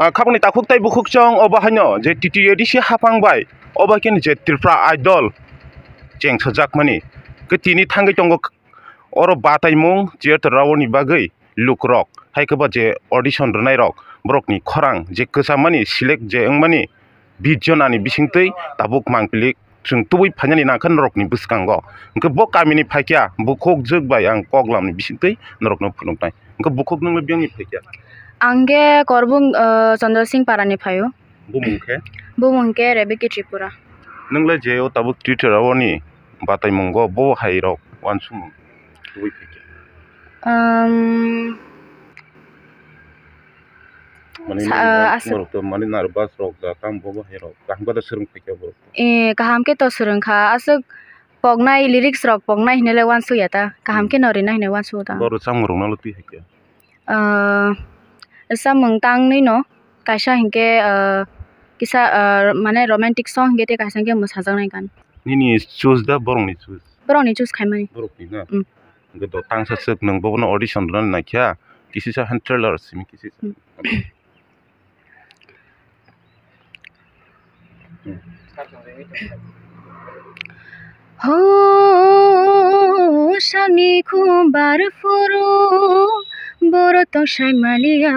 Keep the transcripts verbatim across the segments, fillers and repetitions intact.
Ah, khakni takhuk tei bukhuk chwng obo haino je T T A D C hapang bai obo khe je Tripura Idol cheng sajakmani khe tini thangwi tongo oro bataimung Theatre Rawani bagwi lukurok hai khe bo je audition rwnairok borokni khorang je kwchamani select je wngmani bish jonani bisingtwi tabuk mangpili chwng tubui phainani nangkha norokni bwskango. Hwnkhe bo kamini phaikha bukhuk jwk bai ang koklamni bisingtwi norokno phunuknai. Hwnkhe bukhuk nwngno biyangni phaikha? Ang khe Korbung, ah, Chandra Singh Parani phaio. Bumung khe? Bumung khe Rebeki Tripura. Nwngla je o tabuk Theatre Rawani bataimungo bo hairok uansukmung tubui phaikha? Um, Mani sa-, nini ah, uansukmarok to mani nervous rok da tamo bo hairok kaham khe to swrwng phaikha borok? Eh, kaham khe to swrwngkha, aswk poknai lyrics rok poknai hinwi le uansukya ta, kaham khe no rwna hinwi uansukgo ta. Bo rwchapmung rokno le twi hai khe? Ah, rwchapmung tangnwi no, kaisa hinkhe, ah, kisa, ah, mane romantic song hinkhe tei kaisa hinkhe mwsajaknai gan. Nini choose da borokni choose? Borokni choose khaimani. Borokni na? Mm. Hwnkhe do tangsa swk nwng bobono audition rwna naikha, kisisa han trailer simi kisisa. Mm. Ho, sani khumbar phuru, boro tong sai maliya.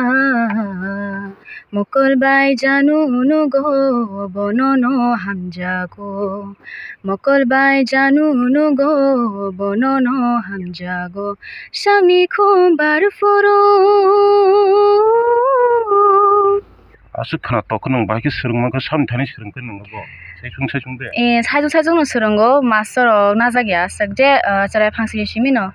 Mokol bai janu nugo, bono no hamjago. Mokol bai janu nugo, bono no hamjago. Sani khumbar phuru. Aswk khwna tok nwng bai khe swrwng mankha, samni thani swrwng khe nwng bo saichung saichung de? Eh, saichung saichung no swrwngo, master rok najak ya aswk je, ah, chwrai phangsini simi no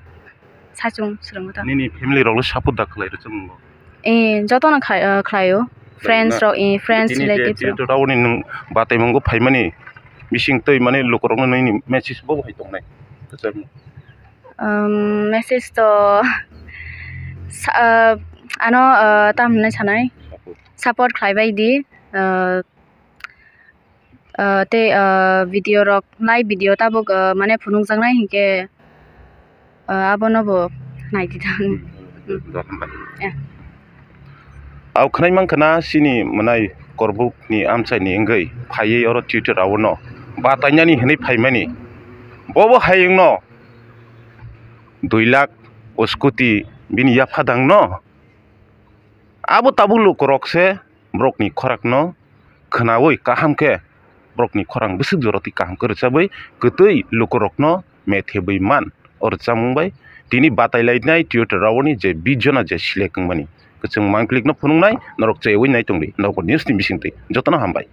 saichung swrwngo ta. Nini family rok le support da khlai rwchapmung bo? Eh, joto no khai-, ah, khlaio. Friends rok, eh, friends, relatives rok. Tini je, je rok. Rawani nwng bataimungo phaimani bising twi mani lukurokno nini message bo hai tongnai? Um, message to sa-, ah, ano, ah, tam hinwi sanai. Support. Support khlai bai di, ah, ah, tei, ah, video rok, live video tabuk, ah, mane phunukjaknai hinkhe, ah, abono bo naidi ta. Hmm. Eh. Au khwnai mankha na chini mwnai Korbukni amchaini wngwi phaiwi oro Theatre Rawano batainani hinwi phaimani. Bobo hayungno dui lakh o scooty bini yaphadangno. Abo tabuk lukurok se borokni khorakno khwnaui kaham khe borokni khorang bwswk jora twi kaham khe rwchabwi kwtwi lukurokno methebwi man. O rwchapmung bai tini batai lainai Theatre Rawani je bish jona je select wngmani kwchwng mangplikno phunuknai norok cheyaui nai tongdi Nokbar News ni bisingtwi. Jotono hambai.